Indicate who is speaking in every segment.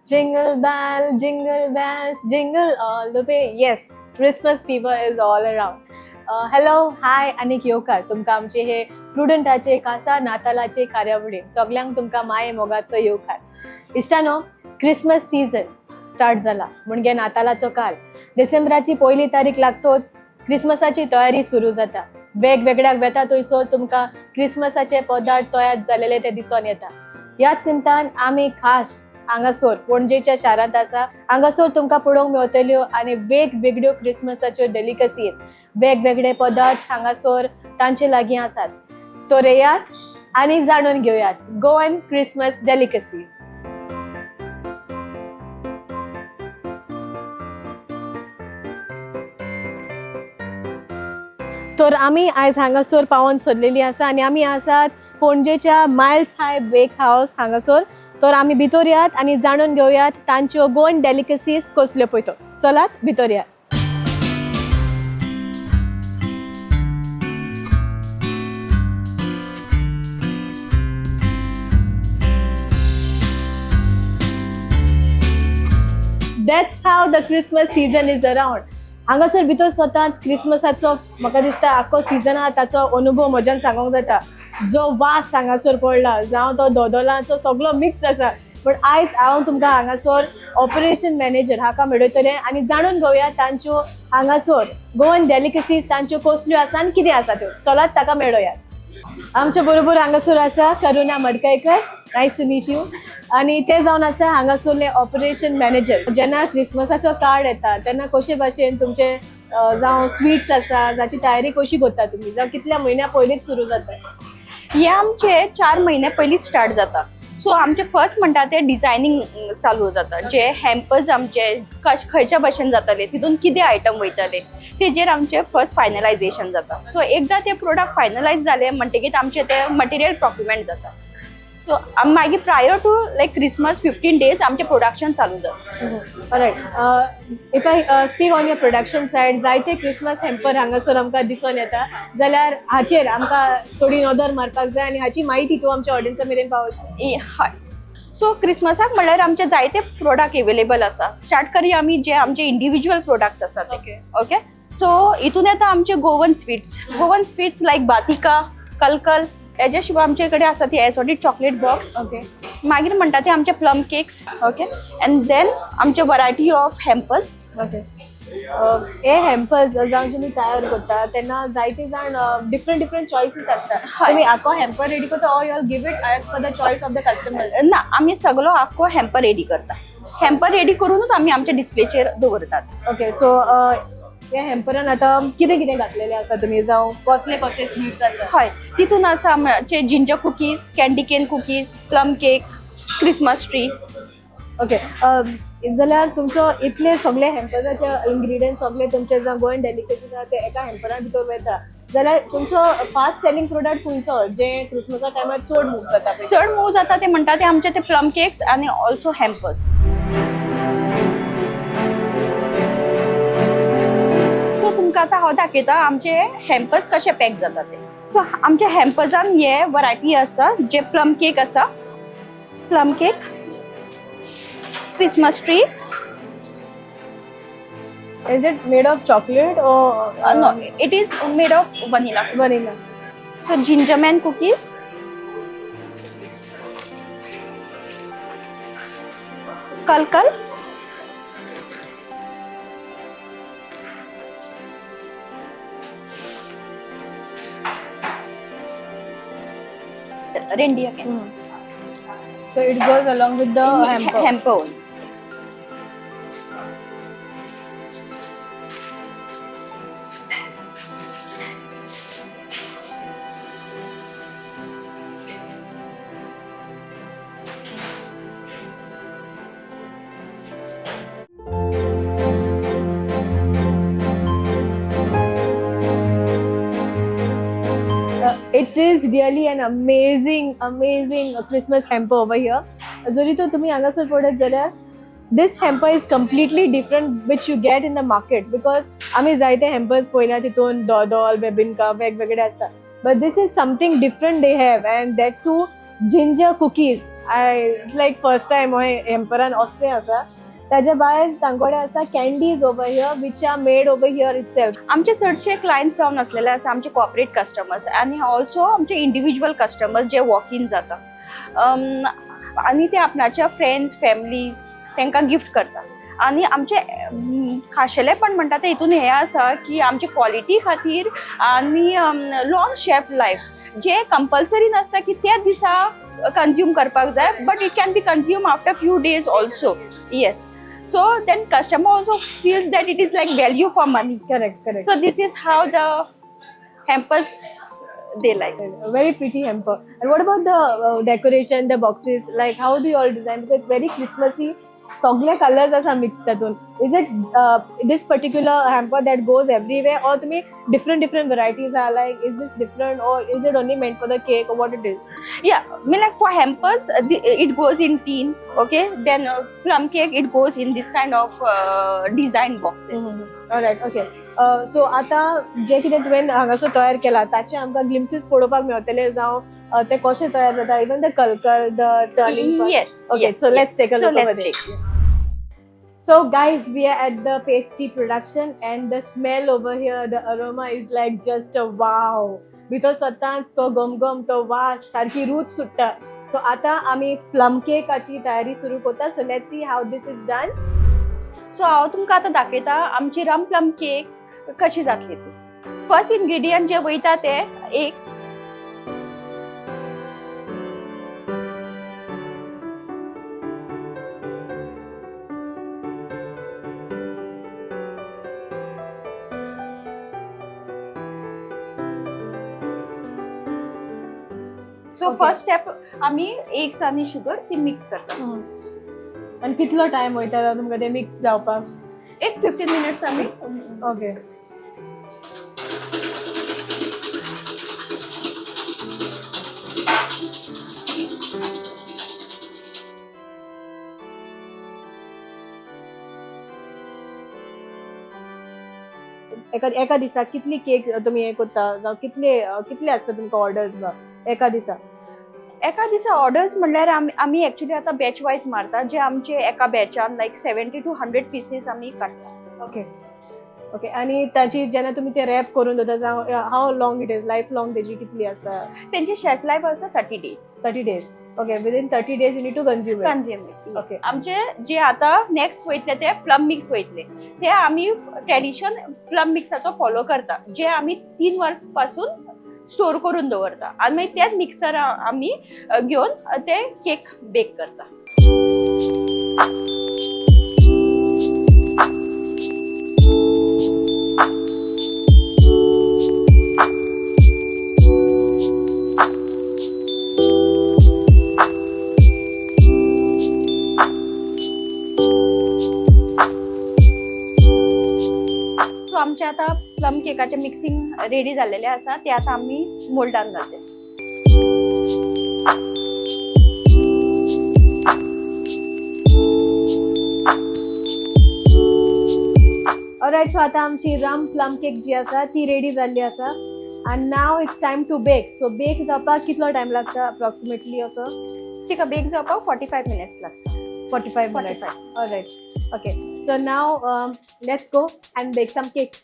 Speaker 1: Jingle bell, jingle bells, jingle all the way. Yes, Christmas fever is all around. Hello, hi आनीक येवकार तुमकां आमचे हे प्रुडंटाचे खासा नातालाचे कार्यावळीन सगल्यांक तुमकां माये मोगाचो येवकार. इश्टानो, क्रिसमस सीजन स्टार्ट जाला म्हणजे नातालाचो काल. डिसेंबराची पयली तारीख लागतोच क्रिसमसाची तयारी सुरू जाता. वेगवेगळ्याक वेता थंयसर तुमकां क्रिसमसाचे पदार्थ तयार जालेले ते दिसून येता. ह्याच निमतान आमी खास हांगासर पणजेच्या शारांत आसा. हांगासर तुमकां पळोवंक मेवतल्यो आनी वेगवेगळ्यो क्रिसमसाच्यो डेलिकसीज, वेगवेगळे पदार्थ हांगासर तांचे लागीं आसात. तर येयात आनी जाणून घेवयात गोवन क्रिसमस डेलिकसीज. तर आमी आयज हांगासर पावोन सोडलेली आसा आनी आमी आसात पणजेच्या मायल्स हाय बेक हावस हांगासर. तर आमी भितर यात आनी जाणून घेवयात तांच्यो गोवन डेलिकसीज कसल्यो पळय तो. चलात भितर यात. That's how the Christmas season is around. हांगासर भितर स्वताच क्रिसमसाचो म्हाका दिसता आख्खो सीजन आहा ताचो अनुभव म्हज्यान सांगोंक जाता. जो वास हांगासर पडला जावं तो दोदोलाचो सगलो मिक्स आसा. पण आयज हांव तुमकां हांगासर ऑपरेशन मॅनेजर हाका मेळयतलें आनी जाणून घेवया तांच्यो हांगासर गोवन डेलिकसीज तांच्यो कसल्यो आसा आनी कितें आसा त्यो. चलात ताका मेळोया. आमच्या बरोबर हांगासर आसा Karuna Madkaikar. Nice to meet you. आनी ते जावन आसा हांगासरले ऑपरेशन मॅनेजर. जेन्ना क्रिसमसाचो कार्ड येता तेन्ना कशे भाशेन तुमचे जावं स्वीट्स आसा जाची तयारी कशी करता तुमी, जावं कितल्या म्हयन्या पयलींच सुरू जाता?
Speaker 2: हे आमचे 4 म्हयने पयलींच स्टार्ट जाता. सो आमचे फर्स्ट म्हणटा ते डिजायनींग चालू जाता. जे हॅम्पर्स आमचे खंयच्या भशेन जातले, तितून कितें आयटम वयतले, तेजेर आमचे फर्स्ट फायनलायजेशन जाता. सो एकदां ते प्रोडक्ट फायनलायज जाले म्हणटकीच आमचे ते मटेरियल प्रोक्युमेंट जाता. सो मागीर prior to like Christmas 15 days आमचें प्रोडक्शन चालू जाता.
Speaker 1: Right, if I speak on your production side, जायते क्रिसमस हॅम्पर हांगासर आमकां दिसून येता जाल्यार हाचेर आमकां थोडी नदर मारपाक जाय आनी हाची म्हायती तूं आमच्या ऑडियन्सा मेरेन पावोवशी.
Speaker 2: हय, सो क्रिसमसाक म्हणल्यार आमचे जायते प्रोडक्ट एवेलेबल आसा. स्टार्ट करया आमी जे आमचे इंडिविज्युअल प्रोडक्ट्स आसा ते. ओके, सो हितून येता आमचे Goan sweets. Goan sweets like batica, कलकल. हेज्या शिवाय आमचे कडेन आसा ती एसॉटीड चॉकलेट बॉक्स. मागीर म्हणटा ते आमचे plum cakes. Okay, and then आमचे वरायटी ऑफ हॅम्पर्स.
Speaker 1: ओके, हे हॅम्पर्स जावं तुमी तयार करता तेन्ना जायते जाण डिफरंट डिफरंट चॉयसीस आसता. तुमी आख्खो हॅम्पर रेडी करता or you'll give it as per the choice of the customer?
Speaker 2: ना, आमी सगलो आख्खो हॅम्पर रेडी करता. हॅम्पर रेडी करूनच आमी आमच्या डिस्प्लेचेर दवरतात.
Speaker 1: ओके, सो हे हॅम्परान आतां कितें कितें घातलेलें आसा तुमी, जावं कसले कसले स्वीट्स आसा?
Speaker 2: हय, तितून आसा आमचे ginger cookies, candy cane cookies, plum cake, Christmas tree.
Speaker 1: Okay, जाल्यार तुमचो इतले सगळे हॅम्पराचे इन्ग्रिडियंट सगळे तुमचे जावं गोवन डेलिकसीज आसा ते एका हॅम्परा भितर वयता जाल्यार तुमचो फास्ट सेलिंग प्रोडक्ट खंयचो जे क्रिसमसा टायमार चड मूव जाता पळय?
Speaker 2: चड मूव जाता ते म्हणटा ते आमचे ते प्लम केक्स आनी ऑल्सो हॅम्पर्स. सो तुमकां आतां हांव दाखयता आमचे हॅम्पर्स कशे पॅक जाता ते. सो आमच्या हॅम्पर्सान हे वरायटी आसा, जे प्लम केक आसा, plum cake, Christmas tree.
Speaker 1: Is it made of chocolate or
Speaker 2: No, it is made of vanilla.
Speaker 1: Vanilla?
Speaker 2: So gingerman cookies, kalkal, reindeer cane.
Speaker 1: So it goes along with the hamper.
Speaker 2: Hamper only.
Speaker 1: It is really an amazing, amazing Christmas hamper over here. जरी तो तुम्ही हांगासर पळयत जाल्यार this hamper is completely different which you get in the market, because आमी जायते hampers पळयल्या तितून दोदोल, बेबिनका वेगवेगळे आसता, but this is something different they have, and that too Ginger cookies. I like first time हांवें हॅम्परान असलें आसा. ताज्या भायर तांकोडे आसा candies over here which are made over here itself.
Speaker 2: आमचे चडशे क्लायंट्स जावन आसलेले आसा आमचे कॉर्पोरेट कस्टमर्स आनी ऑल्सो आमचे individual customers J walk in जाता आनी ते आपणाच्या फ्रेंड्स, फॅमिलीज तांकां गिफ्ट करता. आनी आमचे खाशेलेपण म्हणटा ते हितून हें आसा की आमची क्वॉलिटी खातीर आनी लॉंग शेल्फ लायफ, जे कंपल्सरी नासता की त्या दिसा कंज्यूम करपाक जाय, but it can be consume after few days also. Yes, so then customer also feels that it is like value for money.
Speaker 1: Correct correct
Speaker 2: So this is how the hampers they like.
Speaker 1: A very pretty hamper. And what about the decoration, the boxes? Like, how do you all design? Because it's very Christmassy. सगळे colours आसा mix तातून. Is it this particular hamper that goes everywhere, or तुम्ही different different varieties are, like, is this different or is it only meant for the cake or what it is?
Speaker 2: Yeah, I mean, like for hampers, it goes in tin. Okay, then plum cake, it goes in this kind of design boxes.
Speaker 1: Alright, okay. So आतां जें कितें तुवें हांगासर तयार केलां ताचे आमकां ग्लिम्सीस पळोवपाक मेवतले, जावं ते कशें तयार जाता, इवन the कलकल, the turning?
Speaker 2: Yes.
Speaker 1: Okay,
Speaker 2: yes,
Speaker 1: so
Speaker 2: yes.
Speaker 1: Let's take a
Speaker 2: So
Speaker 1: look over
Speaker 2: let's
Speaker 1: there.
Speaker 2: Take.
Speaker 1: So guys, we are at the pastry production and the smell over here, the aroma is like just a wow. भितर सरताच तो गमगम, तो वास, सारकी रूच सुट्टा. So आतां आमी plum केकाची तयारी सुरू करता. So let's see how this is done.
Speaker 2: So हांव तुमकां आतां दाखयता आमची रम प्लम केक कशी जातली ती. फर्स्ट इन्ग्रेडियंट जे वयता ते एग्स. सो फर्स्ट स्टेप आमी एग्स आनी शुगर ती मिक्स करता.
Speaker 1: आनी कितलो टायम वयता तुमकां ते मिक्स जावपाक?
Speaker 2: एक 15 मिनट्स आमी.
Speaker 1: ओके. एका एका दिसाक कितली केक तुमी हें करता, जावं कितले कितले आसता तुमकां ऑर्डर्स बा एका दिसा?
Speaker 2: एका दिसा ऑर्डर्स म्हणल्यार आमी एक्चुली आतां बॅच वायज मारता, जे आमचे एका बॅचान like 70 to 100 pieces आमी काडटा.
Speaker 1: ओके ओके आनी ताची जेन्ना तुमी ते रॅप करून दवरता, जावं how long it is, life long तेजी कितली आसता?
Speaker 2: तेंची शेल्फ लायफ आसा 30 days.
Speaker 1: 30 days, okay. Within 30 days you need to consume?
Speaker 2: Consume.
Speaker 1: Okay.
Speaker 2: आमचे जे आतां नेक्स्ट वयतले ते प्लम मिक्स वयतले. ते आमी ट्रेडिशन प्लम मिक्साचो फॉलो करता, जे आमी 3 वर्स पासून स्टोर करून दवरता आनी मागीर तेच मिक्सर आमी घेवन ते केक बेक करता. सो आमचे आतां प्लम केकाचें मिक्सिंग रेडी जाल्लेलें आसा. ते आतां आमी मोल्डान घालतले.
Speaker 1: ऑलरायट, सो आतां आमची रम प्लम केक जी आसा ती रेडी जाल्ली आसा आनी now it's time to bake. So bake जावपाक कितलो टायम लागता अप्रॉक्सिमेटली असो?
Speaker 2: तिका बेक जावपाक 45 मिनट्स लागता.
Speaker 1: 45 minutes. Alright, okay, so now let's go and bake some cake.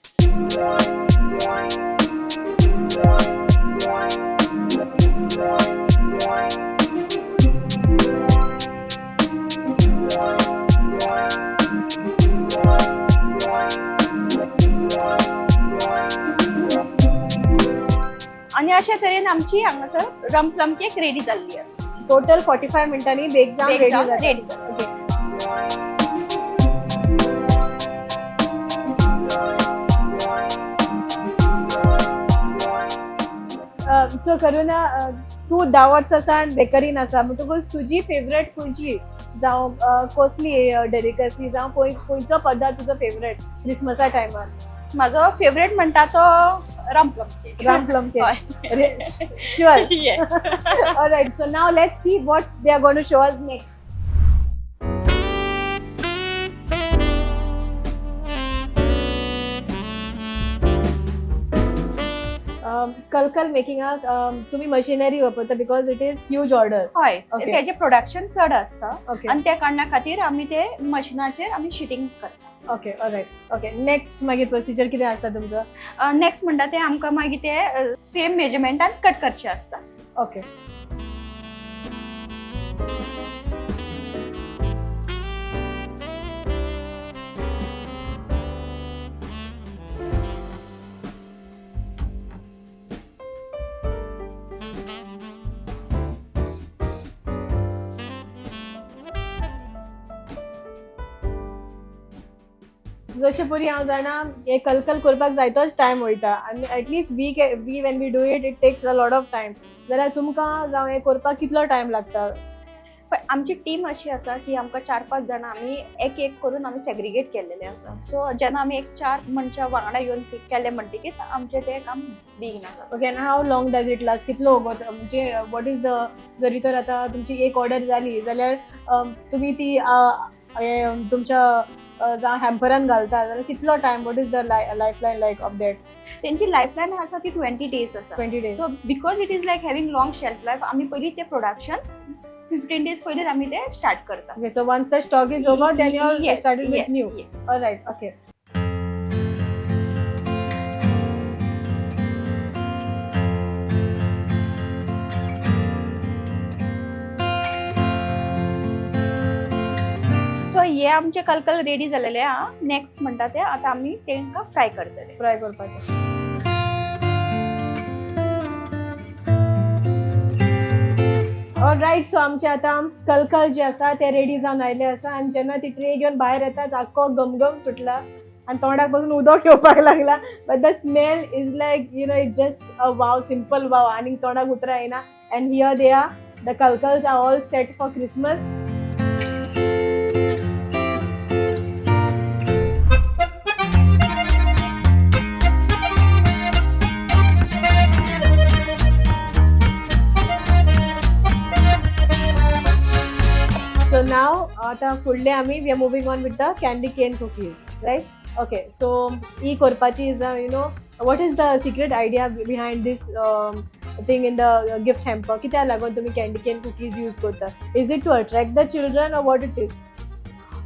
Speaker 2: आनी अशे तरेन आमची हांगासर रम प्लम केक रेडी जाल्ली आसा.
Speaker 1: टोटल 45 मिनटांनी बेक जावन
Speaker 2: बेक
Speaker 1: रेडी
Speaker 2: जावन
Speaker 1: जाता.
Speaker 2: रेडी जाता.
Speaker 1: ओके. सो करुणा, तूं 10 वर्सां सावन बेकरीन आसा म्हणटकूच तुजी फेवरेट खंयची, जावं कसली डेलिकसी, जावं खंयचो पदार्थ तुजो फेवरेट क्रिसमसा टायमार?
Speaker 2: म्हाजो फेवरेट म्हणटा तो rum plum cake.
Speaker 1: Rum plum cake, sure?
Speaker 2: Yes.
Speaker 1: All right, so now let's see what they are going to show us next. कलकल मेकिंगाक तुमी मशिनरी वापरता because it is huge order.
Speaker 2: हय.
Speaker 1: Okay.
Speaker 2: तेजें production चड आसता
Speaker 1: okay.
Speaker 2: आनी त्या कारणा खातीर आमी ते मशिनाचेर आमी शिटींग करता.
Speaker 1: Okay, all right, okay. नेक्स्ट मागीर प्रोसिजर कितें आसता तुमचो?
Speaker 2: नेक्स्ट म्हणटा ते आमकां मागीर ते सेम मेजरमेंटान कट करचे आसता.
Speaker 1: ओके. जशें परी हांव जाणा, हे कलकल करपाक जायतोच टायम वयता आनी at least we when we do it, it takes a lot of time. जाल्यार तुमकां जावं हें करपाक कितलो टायम लागता?
Speaker 2: पण आमची टीम अशी आसा की आमकां चार पांच जाणां आमी एक एक करून आमी सेग्रिगेट केल्लेले आसा. सो जेन्ना आमी एक चार मनशां वांगडा येवन केलें म्हणटकीच आमचें तें काम बेगीन जाता.
Speaker 1: ओके, आनी how long does it last? कितलो वगत, म्हणजे what is the, जरी तर आतां तुमची एक ऑर्डर जाली जाल्यार तुमी ती हें तुमच्या जावं हॅम्परान घालता जाल्यार कितलो time, what is the life line like of that?
Speaker 2: तेंची लायफ लायन आसा ती 20 डेज आसा.
Speaker 1: 20 days.
Speaker 2: So because it is like having long shelf life, आमी पयलीं ते प्रोडक्शन 15 डेज पयलींच आमी ते स्टार्ट करता.
Speaker 1: Okay, so once the stock is over, then you are started with new.
Speaker 2: Yes.
Speaker 1: Alright, okay.
Speaker 2: So हे आमचे कलकल रेडी जालेले आहा. नेक्स्ट म्हणटा ते आतां आमी तेंकां फ्राय करतले.
Speaker 1: फ्राय करपाचें. रायट, सो आमचे आतां कलकल जे आसा ते रेडी जावन आयले आसा आनी जेन्ना ती ट्रे घेवन भायर येता, आख्खो गमगम सुटला आनी तोंडाक पासून उदक येवपाक लागला, but the smell is like, it just a wow, simple wow. आनी तोंडाक उतरां येना. And here they are, the kalkals are all set for Christmas. So now आतां फुडले आमी we are moving on with the candy cane cookies, right? Okay, so ही करपाची is what is the secret idea behind this thing in the gift hamper? कित्याक लागून तुमी candy can cookies use करता? Is it to attract the children or what it is?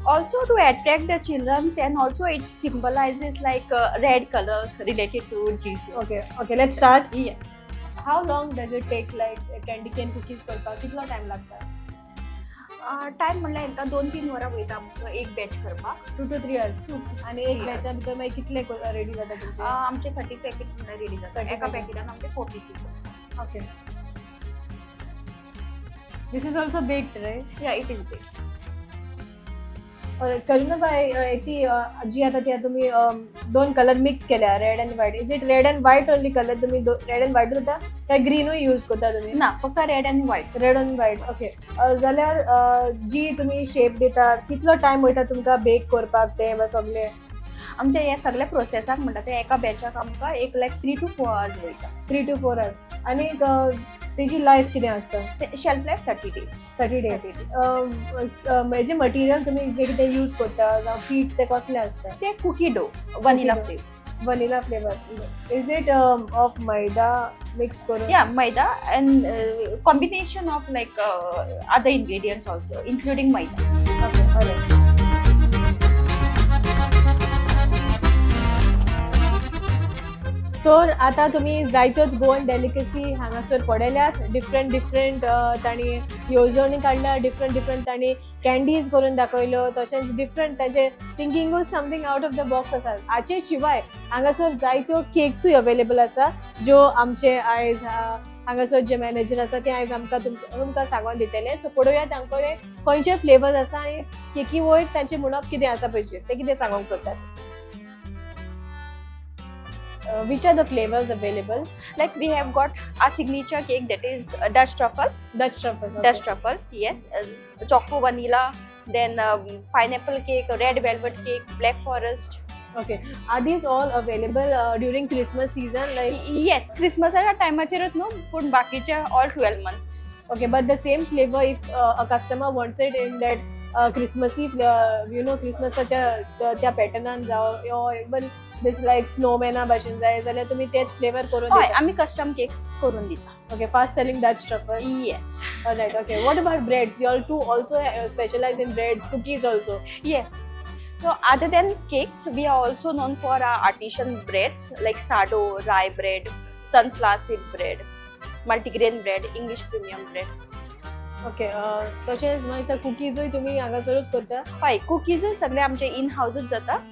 Speaker 2: Also to attract the children, and also it symbolizes like red colors related to Jesus.
Speaker 1: Okay, let's start.
Speaker 2: Yes.
Speaker 1: How long does it take, like, candy cane cookies करपाक कितलो time लागता?
Speaker 2: Time म्हणल्यार हेंकां 2-3 वरां वयता आमकां एक batch करपाक.
Speaker 1: 2 to 3 hours. आनी एक
Speaker 2: Three.
Speaker 1: बॅचा भितर मागीर कितले रेडी जाता तुमचे?
Speaker 2: आमचे 30 पॅकेट्स म्हणल्यार रेडी जाता.
Speaker 1: 30
Speaker 2: एका
Speaker 1: packets.
Speaker 2: पॅकेटान आमचे फोर पिसीस आसता.
Speaker 1: Okay. This is also baked, right?
Speaker 2: Yeah, it is baked.
Speaker 1: करुणाबाई, ती जी आता ती तुम्ही दोन कलर मिक्स केल्या, red and white, is it red and white only colour? तुम्ही रेड अँड व्हायट करता काय ग्रीनूय यूज करता तुम्ही?
Speaker 2: ना, फक्त रेड आनी व्हायट.
Speaker 1: रेड आनी व्हायट, ओके. जाल्यार जी तुमी शेप दिता, कितलो टायम वयता तुमकां बेक करपाक ते बा सगळे?
Speaker 2: आमच्या ह्या सगळ्या प्रोसेसाक म्हणटा ते एका बॅचाक आमकां एक लायक 3 to 4 hours वयता.
Speaker 1: 3 to 4 hours. आनी तेजी लायफ कितें आसता?
Speaker 2: Shelf life 30 days.
Speaker 1: 30 days.
Speaker 2: 30 days.
Speaker 1: हेजे मटेरियल तुमी जे कितें यूज करता जावं पीठ, तें कसलें आसता?
Speaker 2: ते cookie dough, vanilla
Speaker 1: dough.
Speaker 2: Flavour.
Speaker 1: Vanilla flavour. Is it of maida mix करून?
Speaker 2: Yeah, maida and combination of like other ingredients also, including maida.
Speaker 1: Okay, alright. तर आतां तुमी जायत्योच गोवन डेलिकसी हांगासर पळयल्यात. डिफरंट डिफरंट तांणी येवजणी काडल्या, डिफरंट डिफरंट तांणी candies करून दाखयल्यो, तशेंच डिफरंट तांचे थिंकिंगूच something out of the box आसा. हाचे शिवाय हांगासर जायत्यो केक्सूय अवेलेबल आसा, ज्यो आमचे आयज हांगासर जे मॅनेजर आसा ते आयज आमकां तुमकां सांगोन दितले. सो पळोवया तांचे कडेन खंयचे फ्लेवर्स आसा आनी केकी वयर तांचें म्हणप कितें आसा पयशे ते कितें सांगोंक सोदतात. Which are the flavours available?
Speaker 2: Like we have got our signature cake, that is Dutch truffle.
Speaker 1: Dutch truffle.
Speaker 2: Dutch truffle, yes, choco vanilla, then pineapple cake, red velvet cake, black forest.
Speaker 1: Okay, are these all available during Christmas season, like?
Speaker 2: Yes, क्रिसमसाच्या टायमाचेरच न्हू, पूण बाकीचे all 12 months.
Speaker 1: Okay, but the same flavour, if a customer wants it in that Christmassy you know क्रिसमसाच्या त्या पॅटर्नान जावं or even this like स्नोमॅना भाशेन जाय जाल्यार तुमी तेच फ्लेवर करून
Speaker 2: हय,
Speaker 1: दिता.
Speaker 2: आमी कस्टम केक्स करून दिता.
Speaker 1: Okay, fast selling Dutch truffle.
Speaker 2: Yes.
Speaker 1: Alright, okay. What about breads? You all too also specialize in breads, cookies also.
Speaker 2: Yes. So other than cakes, we are also known for our artisan breads like sourdough, rye bread, sunflower seed bread, multigrain bread, English premium bread.
Speaker 1: Okay, तशेंच मागीर कुकीजूय तुमी हांगासरूच करता?
Speaker 2: हय, कुकीजूय सगळे आमचे in हाऊसच जाता.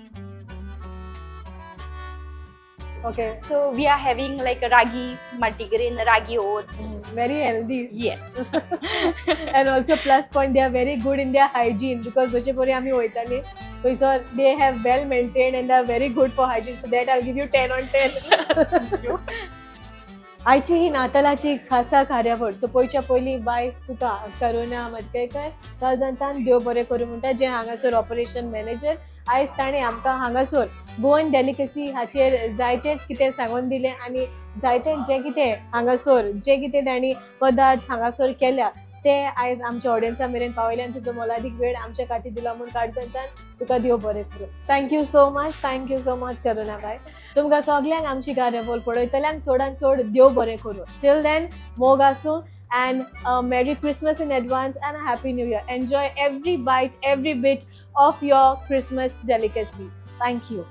Speaker 2: So we are having like ragi, multigrain, ragi oats.
Speaker 1: Very healthy.
Speaker 2: Yes.
Speaker 1: And also plus point, they are very good in their hygiene because जशे परी आमी वयताली थंयसर they have well maintained and they are very good for hygiene, so that I'll give you 10 on 10. आयची ही नातालाची खासा कार्यावळ सोंपोवच्या पयलीं बाय तुका करुणा मडकयकर काळजांतान देव बरें करूं म्हणटा, जे हांगासर ऑपरेशन मॅनेजर. आयज ताणें आमकां हांगासर गोवन डेलिकसी हाचेर जायतेंच कितें सांगून दिलें आनी जायतें जें कितें हांगासर जे कितें तांणी पदार्थ हांगासर केल्या ते आयज आमच्या ऑडियन्सा मेरेन पावयले आनी तुजो मोलादीक वेळ आमच्या खातीर दिलो म्हूण काळजांतान तुका देव बरें करूं. Thank you so much, thank you so much, करुणा बाय. तुमकां सगल्यांक आमची कार्यावळ पळयतल्यांक चडान चड देव बरें करूं. टील then मोग आसूं and Merry Christmas in advance and a Happy New Year. Enjoy every bite, every bit of your Christmas delicacy. Thank you.